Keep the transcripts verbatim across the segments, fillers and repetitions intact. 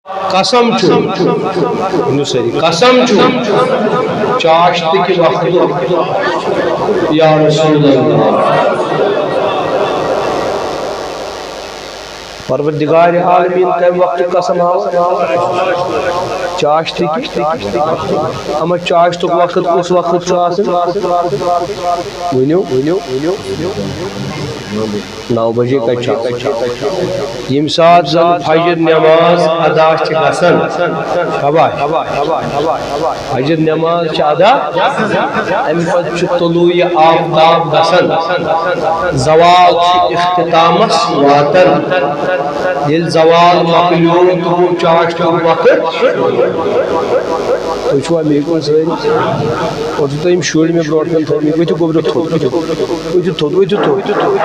قسم چھُ، ؤنِو سٲری، قسم چھُ چاشتہٕ کہِ وقتُک، یا رسول اللہ۔ پروردگار عالمین کمہِ وقتُک قسم ہاوان؟ چاشتہٕ کہِ۔ اما چاشتُک وقت کُس وقت چھُ آسان؟ ؤنِو، ؤنِو، ؤنِو۔ نو بجے کتہِ چھُ آسان؟ ییٚمہِ ساتہٕ زن فجر نماز ادا چھِ گژھان، شاباش۔ فجر نماز چھِ ادا، امہِ پتہٕ چھُ طلوع آفتاب گژھان، زوال چھُ اختتامس واتان۔ ییٚلہِ زوال مۄکلیو تہٕ گوٚو چاشتُک وقت۔ تُہۍ چھِوا مےٚ کُن سٲری؟ اورٕ چھِو تۄہہِ یِم شُرۍ مےٚ برونٛٹھ کَنہِ تھٲومٕتۍ۔ ؤتھِو گوٚبرِو تھوٚد، ؤتھِو تھوٚد، ؤتھِو تھوٚد، ؤتھِو تھوٚد۔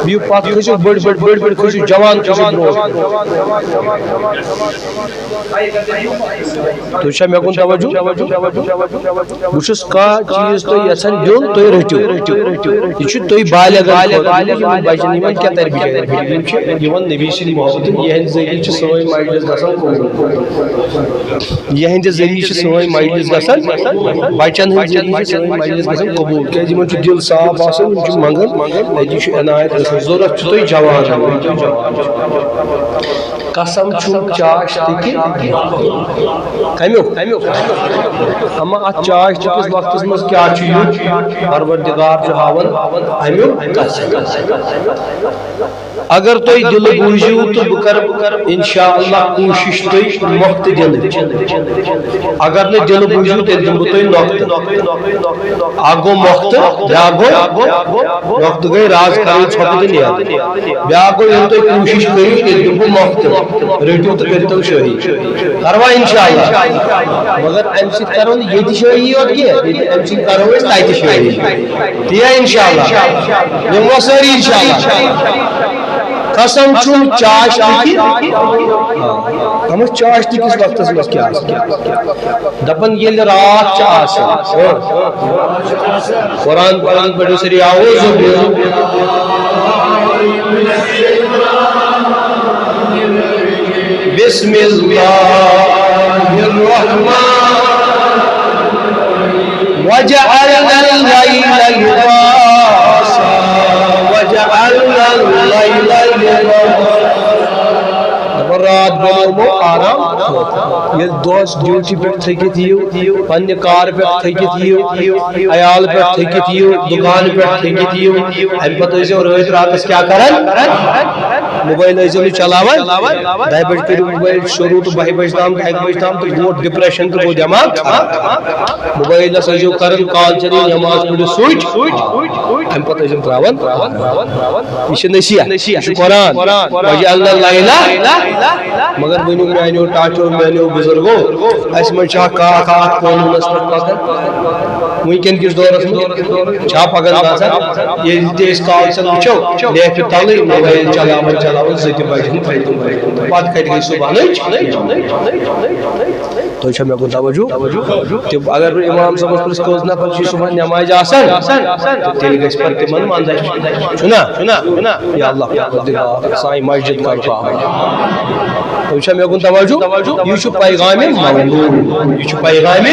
بِہِو پَتھ، کھٔسِو بٔڑۍ بٔڑۍ، بٔڑۍ بٔڑۍ کھٔسِو، جوان کھٔسِو برونٛٹھ۔ تُہۍ چھا مےٚ کُن توجہ؟ بہٕ چھُس کانٛہہ چیٖز تۄہہِ یژھان دیُن، تُہۍ رٔٹِو۔ یہِ چھُ تُہۍ بالغن خٲطرٕ، یِمن بچن، یِمن کیٛاہ ترِ بِچارٮ۪ن فِکرِ؟ یِم چھِ یِوان نبی سٕنٛدِ محبتہٕ، یِہنٛدِ ذٔریعہٕ چھِ سٲنۍ مجلس گژھان قبوٗل۔ یِہنٛدِ ذٔریعہٕ چھِ سٲنۍ مجلس گژھان، بچن ہٕنٛدِ ذٔریعہٕ چھِ سٲنۍ مجلس گژھان قبوٗل، کیٛازِ یِمن چھُ دِل صاف آسان، یِم چھِ منٛگان، اَتی چھُ عنایت گژھان۔ ضروٗرت چھُ تۄہہِ جوان۔ قسم چھُم چاشتہٕ کہِ۔ کمیُک؟ اما اتھ چاشتہٕ کِس وقتس منٛز کیٛاہ چھُ یُن؟ پروردگار چھُ ہاوان امیُک قسم۔ اگر تُہۍ دِلہٕ بوٗزِو تہٕ بہٕ کرٕ انشاءاللہ کوٗشِش تُہۍ مۄختہٕ دِنٕچ۔ اگر نہٕ دِلہٕ بوٗزِو، تیٚلہِ دِمہٕ بہٕ تۄہہِ نۄقطہٕ۔ اکھ گوٚو مۄختہٕ، بیٛاکھ گوٚو نۄقطہٕ گٔے راز کرٕنۍ ژھۄپہٕ تہٕ نیرٕنۍ۔ بیٛاکھ گوٚو، ییٚلہِ تُہۍ کوٗشِش کٔرِو، تیٚلہِ دِمہٕ بہٕ مۄختہٕ، رٔٹِو تہٕ کٔرۍتو شٲہی۔ کروا انشاءاللہ؟ مگر امہِ سۭتۍ کرو نہٕ ییٚتہِ شٲہی یوت کینٛہہ، ییٚتہِ امہِ سۭتۍ کرو أسۍ تتہِ شٲہی۔ تی یا انشاءاللہ؟ نِموا سٲری انشاءاللہ؟ قسم چھُم چاشتہٕ کہِ۔ آ، دوٚپمَس، چاشتہٕ کِس وقتس منٛز کیٛاہ آسہِ؟ دپان ییٚلہِ راتھ چھِ آسان۔ قرآن پران پٔرِو سٲری، اعوذ باللہ۔ بسم اللہ الرحمن۔ وجعلنا الليل لباسا، وجعلنا الليل لباسا۔ دپان راتھ بنوومو آرام خٲطرٕ۔ ییٚلہِ دۄہس ڈیوٹی پٮ۪ٹھ تھٔکِتھ یِیِو، پننہِ کارٕ پٮ۪ٹھ تھٔکِتھ یِیِو، عیال پٮ۪ٹھ تھٔکِتھ یِیِو، دُکان پٮ۪ٹھ تھٔکِتھ یِیِو، امہِ پتہٕ ٲسۍزیو رٲتۍ راتس کیٛاہ کران؟ موبایل ٲسۍزیو نہٕ چلاوان۔ دَہہِ بجہِ کٔرِو موبایل شروٗع تہٕ بَہہِ بجہِ تام تہٕ اَکہِ بجہِ تام تہٕ گوٚو ڈپریشن تہٕ گوٚو دٮ۪ماغ خراب۔ موبایلس ٲسۍزیو کران کال چلے، نماز پٔرِو سُچ، امہِ پتہٕ ٲسۍزیو تراوان۔ یہِ چھِ نصیحت، یہِ چھُ قرآن۔ وجعلنا اللیل، مگر ؤنِو میانیو ٹاٹھیو، میانیو بزرگو، اَسہِ منٛز چھا کانٛہہ اکھ اَتھ قونوٗنس پٮ۪ٹھ پکان؟ وٕنکیٚن کِس دورس منٛز چھا پکان باسان؟ ییٚلہِ تہِ أسۍ کال چل وٕچھو، لیفہِ تلٕے موبایل چلاوان چلاوان زٕ تہِ بجہِ ہُنٛد ترٛےٚ تہِ بجہِ ہُنٛد۔ پتہٕ کتہِ گٔے صبحنٕچ؟ تُہۍ چھا مےٚ کُن توجہ؟ تِم اگر نہٕ امام صٲبس پرٛژھ کٔژ نفر چھِ صبحن نمازِ آسان، تہٕ تیٚلہِ گژھِ پتہٕ تِمن منٛز اَسہِ، چھُنا؟ یا اللہ پروردگار، سانہِ مسجد کر پاک۔ تُہۍ چھا مےٚ کُن توجہ؟ یہِ چھُ پیغامِ مولوٗد، یہِ چھُ پیغامِ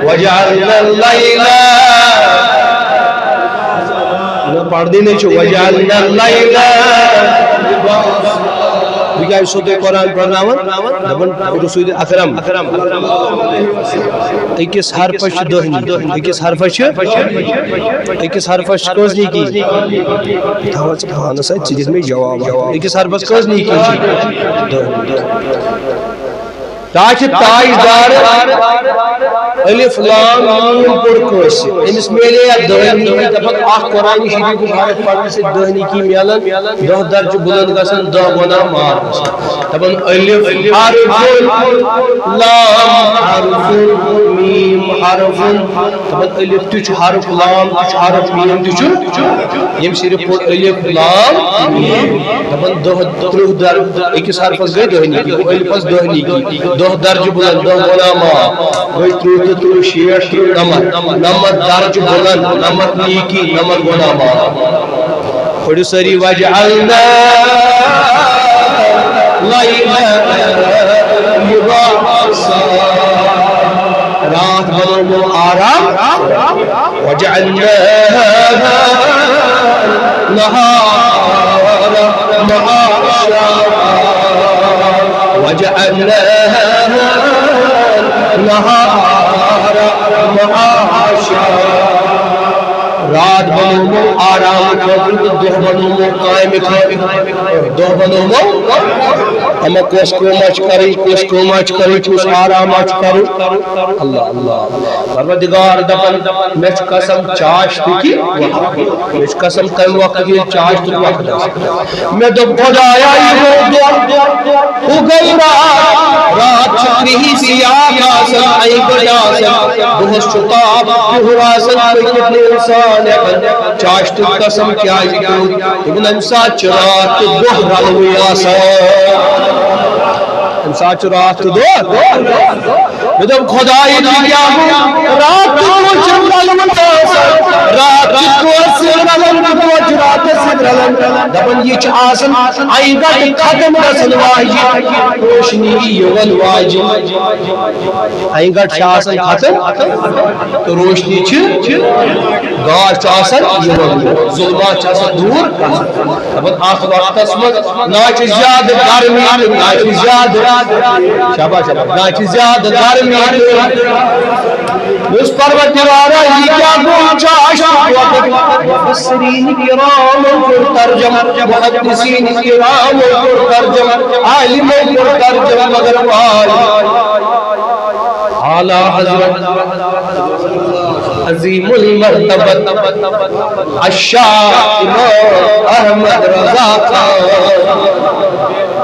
وجعلنا اللیل۔ نہ پردے نہ چھُ وجعلنا اللیل۔ بہٕ کیٛازِ چھُسو تۄہہِ قرآن پرناوان؟ دپان رسول اکرم۔ أکِس حرفس چھِ دہ نیکی۔ أکِس حرفس چھِ، أکِس حرفس چھِ کٔژ نیکی؟ تھاو ژٕ پانس اَتہِ، ژٕ دِکھ مےٚ جواب۔ أکِس حرفس کٔژ نیکی چھِ؟ دہ۔ تاج تاجدار الف لام میم پوٚر کٲنٛسہِ، أمِس میلے یا دہ نیکی۔ دپان اکھ قرآن شریفُک حرف پرنہٕ سۭتۍ دہ نیکی میلان، دہ درجہٕ بلند گژھان، دہ گۄناہ معاف گژھان۔ دپان الف حرف، لام حرف، میم حرف۔ دپان الف تہِ چھُ حرف، لام تہِ چھُ حرف، میم تہِ چھُ۔ ییٚمۍ صرف پوٚر الف لام میم۔ دپان دہ، ترٕٛہ در، أکِس حرفس گٔے دہ نیکی، گوٚو الفس دہ نیکی، دہ درجہٕ بلند، دہ گۄناہ معاف، گٔے ترٕٛہ تہٕ ترٕٛہ، شیٹھ، ترٕٛہ، نمتھ، نمتھ درجہٕ بلند، نمتھ نیکی، نمتھ گۄناہ معاف۔ پٔرِو سٲری وجعلنا اللیل وجعلناها نهارا معاشا. وجعلناها نهارا معاشا. رات بنومو آرام خٲطرٕ تہٕ دۄہ بنومو کامہِ خٲطرٕ۔ دۄہ بنومو، اما کۄس کٲم آسہِ کرٕنۍ، کۄس کٲم آسہِ کرٕنۍ، کُس آرام آسہِ کرُن۔ اللہ، اللہ۔ پروردگار دپان، مےٚ چھُ قسم چاشتہٕ کہِ وقتُک۔ مےٚ چھُ قسم تمہِ وقتہٕ ییٚلہِ چاشتُک وقت آسہِ۔ مےٚ دوٚپ، خدایا، یہِ گوٚو دۄہ، ہُہ گٔے راتھ۔ راتھ چھِ کرٛہِنۍ بیاکھ آسان، اَنہِ گٔٹۍ آسان، دۄہس چھُ تاپھ، پِہُر آسان، پٔکِتھ نہٕ اِنسان ہٮ۪کان۔ چاشتُک قسم کیٛازِ کھیوٚو؟ دوٚپُن، اَمہِ ساتہٕ چھِ راتھ تہٕ دۄہ رلوٕے آسان۔ اَمہِ ساتہٕ چھُ راتھ تہٕ دۄہ۔ مےٚ دوٚپ، خۄداے، یہِ کیٛاہ گوٚو؟ راتھ تہٕ دۄہ چھِ رلوٕنۍ آسان۔ راتھ چھِ دۄہَس سۭتۍ رلان تہٕ دۄہ چھِ راتَس سۭتۍ رلان۔ دَپان، یہِ چھِ آسان اَنہِ گَٹہٕ ختم گژھن واجہِ، روشنی یِوان واجہِ۔ اَنہِ گَٹہٕ چھِ آسان ختم تہٕ روشنی چھِ، گاش چھُ آسان یِوان، ظُلمات چھِ آسان دوٗر گژھان۔ دَپان، اَتھ وقتَس منٛز نہ چھِ زیادٕ گرمی تہٕ نہ چھِ زیادٕ، شاباش، شاباش، نہ چھِ زیادٕ گرمی تہٕ۔ یُس پروردگارا، یہِ کیٛاہ گوٚو؟ چاشتُک وقت۔ مفسرین کرامو کوٚر ترجمہ، محدثین کرامو کوٚر ترجمہ، عالمو کوٚر ترجمہ، مگر واے، اعلیٰ حضرت عظیم المرتبت الشاہ امام احمد رضا خان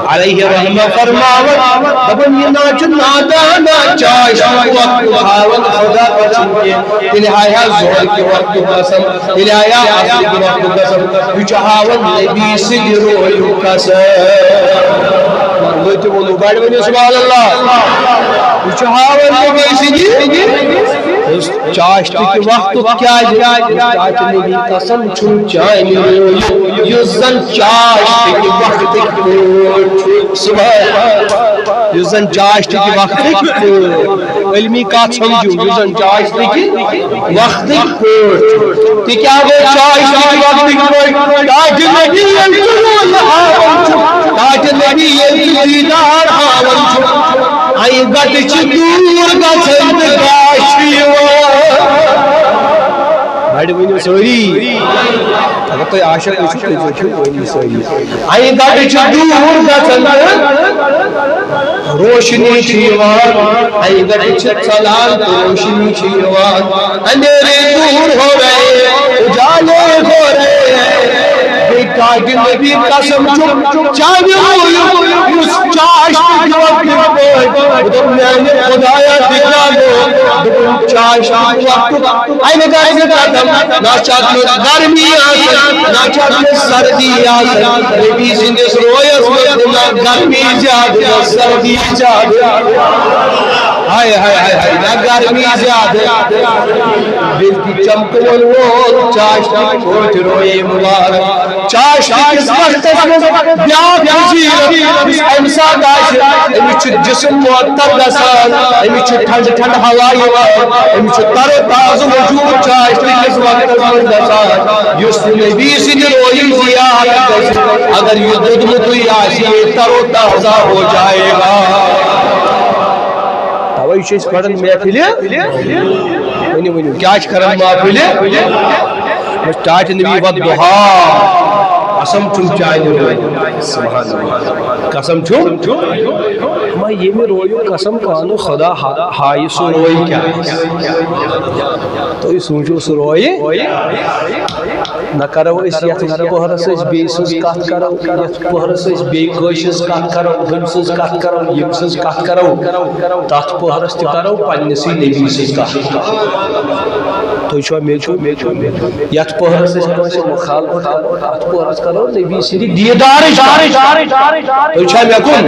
علیہ رحمہ فرماوان، دَپان، یہِ نہ چھُ نادانہ چاشتُک وقت تھاوان خدا قسم کہِ، تیٚلہِ ہاے ہا ظہر کہِ وقتُک قسم، تیٚلہِ ہاے ہا عصر کہِ وقتُک قسم، یہِ چھُ ہاوان نبی سٕنٛدِ رویُک قسم۔ وۄنۍ تہِ ووٚنُو گۄڈٕ، ؤنِو سبحان اللہ۔ یہِ چھُ ہاوان نبی سٕنٛدِ چاشتہٕ کہِ وقتُک کیٛازِ؟ چاشتہٕ نبی قسم چھُم چانہِ رویُک، یُس زن چاشتہٕ کہِ وقتٕکۍ پٲٹھۍ چھُ۔ سبحان اللہ۔ یُس زن چاشتہٕ کہِ وقتٕکۍ پٲٹھۍ، علمی کتھ سمجھِو، یُس زن چاشتہٕ کہِ وقتٕکۍ پٲٹھۍ چھُ۔ تہِ کیٛاہ گوٚو چاشتہٕ کہِ وقتٕکۍ پٲٹھۍ؟ تاکہِ نبی ییٚلہِ ژٕ رویہِ ہاوان چھُ، تاکہِ نبی ییٚلہِ ژٕ دیٖدار ہاوان چھُ، اَنہِ گَٹہٕ چھِ دوٗر گژھان تہٕ گاش چھُ یِوان۔ بڑٕ ؤنِو سٲری۔ اگر تُہۍ عاشق ٲسِو، تُہۍ ؤتھِو ؤنِو سٲری۔ اَنہِ گَٹہٕ چھِ دوٗر گژھان تہٕ روشنی چھِ یِوان۔ اَنہِ گَٹہٕ چھِ ژَلان تہٕ روشنی چھِ یِوان۔ اندھیرے دور ہو رہے، اجالے ہو رہے ہیں۔ بیٚیہِ ٹاٹہِ نبی قسم چھُم چانہِ رویُک، یُس چاشتہٕ دِوان تِتھ پٲٹھۍ۔ بہٕ دوٚپ، میانہِ خدایا، تہِ کیٛاہ گوٚو؟ دوٚپُن، چاشتہٕ وقتُک اَنہِ گَٹہٕ ختم، نہ چھِ اَتھ منٛز گرمی آسان، نہ چھِ اَتھ منٛز سردی آسان۔ نبی سٕنٛدِس رویَس منٛز نہ گرمی زیادٕ، نہ سردی زیادٕ۔ ہاے، ہاے، ہاے، ہاے، نہ گرمی زیادٕ۔ بلکہِ چمکہٕ وول وول چاشتہٕ کہِ پٲٹھۍ رویے مبارک۔ چاشتہٕ کِس وقتس منٛز بیاکھ فضیلت، یُس اَمہِ ساتہٕ آسہِ، أمِس چھُ جسم معطر گژھان، أمِس چھُ ٹھنڈٕ ٹھنڈٕ ہوا یِوان، أمِس چھُ تر و تازٕ وجود چاشتہٕ کِس وقتس منٛز گژھان۔ یُس نبی سٕنٛدِ رویہِ زیارت گژھِ، اگر یہِ دوٚدمُتُے آسہِ، یہ تر و تازہ ہو جائے گا۔ توے چھِ أسۍ پران محفلہِ۔ ؤنِو، ؤنِو، کیٛاہ چھِ کران محفلہِ؟ بس ٹاٹہِ نبی والضحیٰ۔ قسم چھُم چانہِ رویُک۔ سبحان اللہ۔ قسم چھُم۔ ما ییٚمہِ رویُک قسم پانہٕ خدا ہا-، ہایہِ سُہ روے کیٛاہ؟ تُہۍ سوٗنٛچِو سُہ روے۔ نہ کرو أسۍ یتھ پۄہرس أسۍ بیٚیہِ سٕنٛز کتھ کرو، یتھ پۄہرس أسۍ بیٚیہِ کٲنٛسہِ ہٕنٛز کتھ کرو، ہُمۍ سٕنٛز کتھ کرو، ییٚمۍ سٕنٛز کتھ کرو، تتھ پۄہرس تہِ کرو پننِسٕے نبی سٕنٛز کتھ۔ تُہۍ چھوا مےٚ چھُ، مےٚ چھُ، مےٚ چھُ، یتھ پۄہرس أسۍ کٲنٛسہِ مخالفت کرو، تتھ پۄہرس کرو نبی سٕنٛدِ دیدارٕچ کتھ۔ تُہۍ چھا مےٚ کُن؟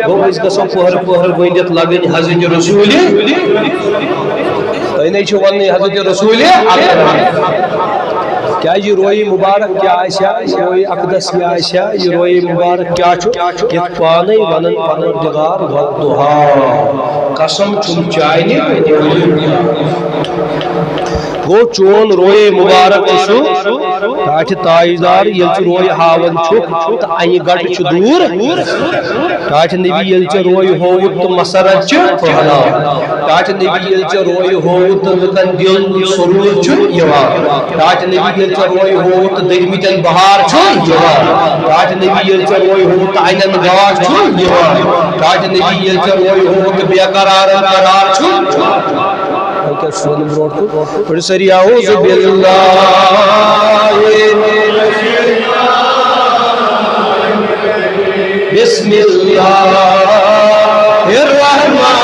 گوٚو أسۍ گژھو پۄہرٕ پۄہرٕ ؤنِتھ لگٕنۍ حضرت رسوٗلِ۔ تُہۍ نے چھِو وننٕے حضرت رسوٗلِ اکرم۔ کیازِ یہِ روے مُبارک کیٛاہ آسہِ ہا، یہِ روے اقدس کیٛاہ آسہِ ہا، یہِ روے مُبارک کیٛاہ چھُ؟ یَتھ پانے وَنان پروردگار، "والضحیٰ"، قسم چھُم چانہِ روے۔ گوٚو، چون روے مُبارک چھُ ٹاٹھہِ تاجدار، ییٚلہِ ژٕ روے ہاوان چھُکھ تہٕ اَنہِ گٹہٕ چھُ دوٗر۔ ٹاٹھہِ نبی ییٚلہِ ژےٚ روے ہووُتھ تہٕ مسرت چھِ پھٔہلان۔ ٹاٹھہِ نبی ییٚلہِ ژےٚ روے ہووُتھ تہٕ لُکن دِل سرور چھُ یِوان۔ ٹاٹھہِ نبی ییٚلہِ ژےٚ روے ہووُتھ تہٕ دٔدمٕتٮ۪ن بہار چھُ یِوان۔ ٹاٹھہِ نبی ییٚلہِ ژےٚ روے ہووُتھ تہٕ اَنٮ۪ن گاش چھُ یِوان۔ ٹاٹھہِ نبی ییٚلہِ ژےٚ روے ہووُتھ تہٕ بے قرارن قرار چھُ۔ وۄنۍ کیٛاہ چھُ وَنُن برونٛٹھ کُن؟ پٔرِو سٲری، "اعوذ باللہ بسم اللہ الرحمن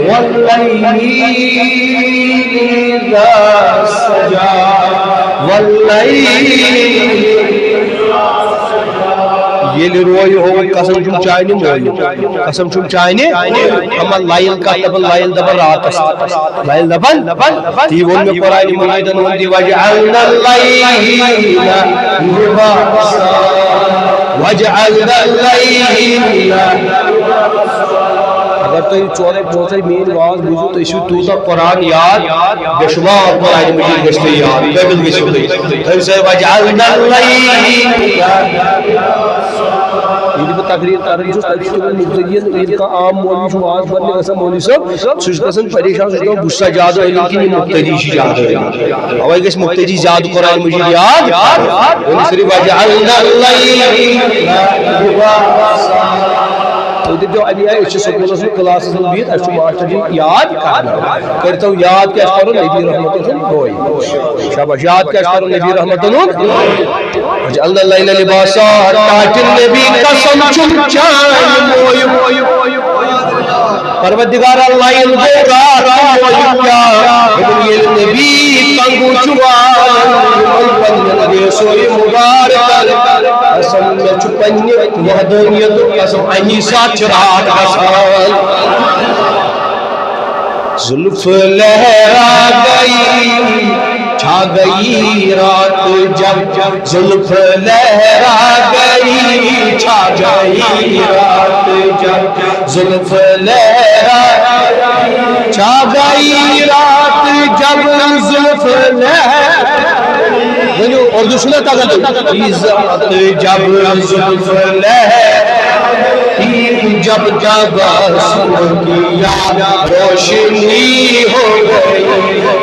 واللیل اذا سجا واللیل"۔ ییٚلہِ روے ہووُتھ، قسم چھُم چانہِ مویُک، قسم چھُم چانہِ، اما لیل کتھ دپان؟ لیل دپان راتس، لیل دپان۔ تی ووٚن مےٚ قرآن مجیدن ہُنٛد تہِ، "وجعلنا اللیل لباسا، وجعلنا اللیل"۔ اگر تُہۍ ژورے پانٛژے میٲنۍ واز بوٗزِو، تُہۍ ٲسِو تیوٗتاہ قرآن یاد، بے شمار قرآن مجید گژھِ تۄہہِ یاد، قٲبل گژھِو تُہۍ۔ تٔمۍ سۭتۍ وجعلنا اللیل۔ ییٚلہِ بہٕ تقریر کران چھُس، تتہِ چھُ تِمن مُبتدیٖن، ییٚلہِ کانٛہہ عام مولوی چھُ واز پرنہِ گژھان، مولوی صٲب، سُہ چھُ گژھان پریشان، سُہ چھُ دپان، "بہٕ چھُسا زیادٕ عٲلِم کِنہٕ یہِ مُبتدی چھُ زیادٕ عٲلِم؟" اوے گژھِ مُبتدی زیادٕ قرآن مجید یاد۔ وۄنۍ صرف وجعلنا اللیل لباسا۔ تُہۍ دٔپۍزیو اَمی آیہِ، أسۍ چھِ سکوٗلَس منٛز کلاسَس منٛز بِہِتھ، اَسہِ چھُ ماسٹر جی یاد کرناوان۔ کٔرۍتو یاد کیٛاہ چھُ پَرُن؟ نبی رحمتُن ہُنٛد روے۔ شاباش، یاد کیٛاہ چھُ پَرُن؟ نبی رحمتُن ہُنٛد۔ وجعلنا اللیل لباسا، ٹاٹھہِ نبی قسم چھُم چانہِ مویُک۔ پروردگارا، لیل گوٚو راتھ تہٕ مویُک کیٛاہ؟ دوٚپُن، ییٚلہِ نبی کنگو چھُ والان یِمن پننٮ۪ن ویسوے مُبارکن، قسم، مےٚ چھُ پننہِ وحدانیتُک قسم، اَمی ساتہٕ چھِ راتھ گژھان۔ زلف لہرا گئی، چھا گئی رات جب، زلف لہرا گئی، چھا گئی رات جب، زلف لہرا، چھا گئی رات جب، زلف لہرا۔ ؤنِو، اردو چھُنہ تگان تۄہہِ؟ عزت جب زلف لہرا، جب تبسم کیا روشنی ہو گئی،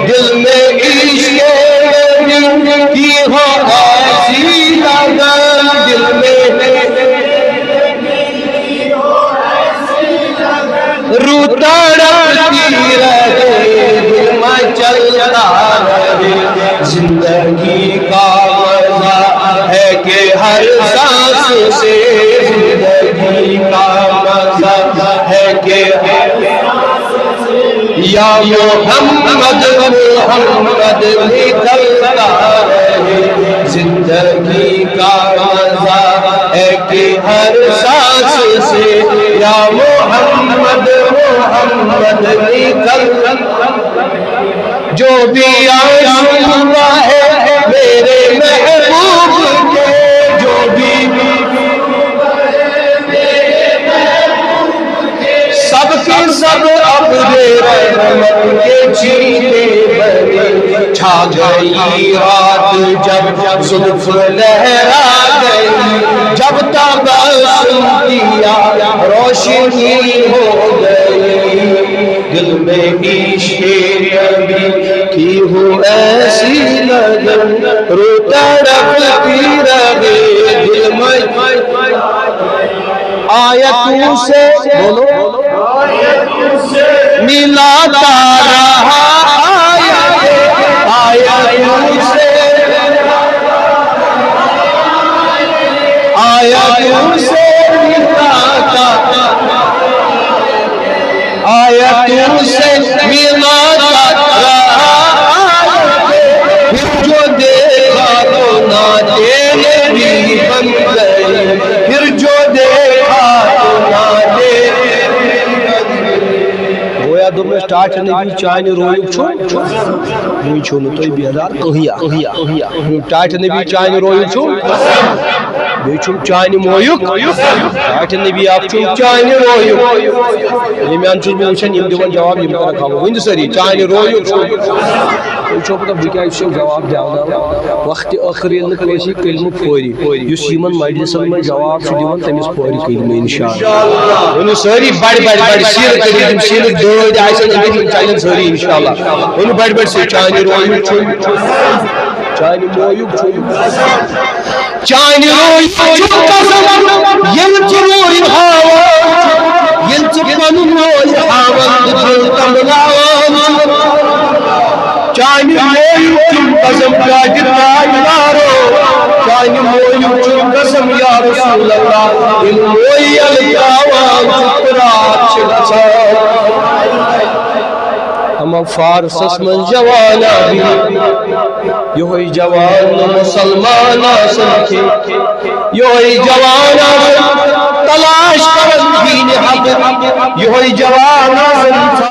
دل میں عشق نبی کی ہو ایسی لگن، دل میں رو تڑپتی رہے، دل مچلتا رہے۔ زندگی کا مزہ ہے کہ ہر سانس سے، زندگی کا مزہ ہے کہ ہر سانس سے، یا محمد، محمد نکلتا رہے۔ زندگی کا مزہ ہے کہ ہر سانس سے، یا محمد، محمد نکلتا۔ جو بھی آرزو ہے میرے محبوب کے، جو بھی سب کے سب ابر رحمت کے چھینے بنے۔ چھا گئی رات جب زلف لہرا گئی، جب تبسم کیا روشنی ہو گئی۔ دل میں عشق نبی کی ہو ایسی لگن، رو تڑپتی رہے دل میں۔ آیتوں سے، بولو، ملاتا رہا، آیتوں سے، آیتوں سے ملاتا، آیتوں سے ملاتا رہا، پھر جو دیکھا تو نعت نبی بن گئی، پھر جو دیکھا تو نعت۔ گویا دوٚپمَس، ٹاٹھہِ نبی چانہِ رویُک چھُ، وۄنۍ چھُو نہٕ تُہۍ بیدار کٕہٕنۍ۔ ٹاٹھہِ نبی چانہِ رویُک چھُ، بیٚیہِ چھُم چانہِ مویُک۔ ٹاٹھہِ نبی اکھ چھُم چانہِ رویُک۔ ییٚمہِ اندٕ چھُس بہٕ وٕچھان، یِم دِوان جواب، یِم کرن خبر۔ ؤنِو سٲری، چانہِ رویُک چھُ۔ تُہۍ چھِو پتہ بہٕ کیٛازِ چھُسو جواب دیاوناوان؟ وقتِ ٲخر ییٚلہِ نہٕ کٲنٛسی کلمہٕ پوری، یُس یِمن مجلسن منٛز جواب چھُ دِوان، تٔمِس پورِ کلمہٕ انشاءاللہ۔ ؤنِو سٲری بڑِ بڑِ بڑِ، سیٖنہٕ کٔرِو، یِم سیٖنہٕ دٲدۍ آسن أنٛدرۍ، یِم ژلن سٲری انشاءاللہ۔ ؤنِو بڑِ بڑِ سۭتۍ، چانہِ رویُک چھُم، چانہِ مویُک چھُم، چانہِ رویُک چھُم قسم، ییٚلہِ ژٕ روے ہاوان چھُکھ، ییٚلہِ ژٕ پنُن روے ہاوان تہٕ دِل تنبلاوان چھُکھ۔ چانہِ مویُک چھُم قسم، تاجہِ تاجدارو، چانہِ مویُک چھُم قسم یا رسول اللہ، ییٚلہِ موے ییٚلہِ تراوان چھُ تہٕ راتھ چھِ گژھان۔ اما فارسس منٛز جوان آبی، یہوے جوان نہٕ مسلمان آسن کینٛہہ، یہوے جوان آسن تلاش کران دین حق، یہوے جوان آسن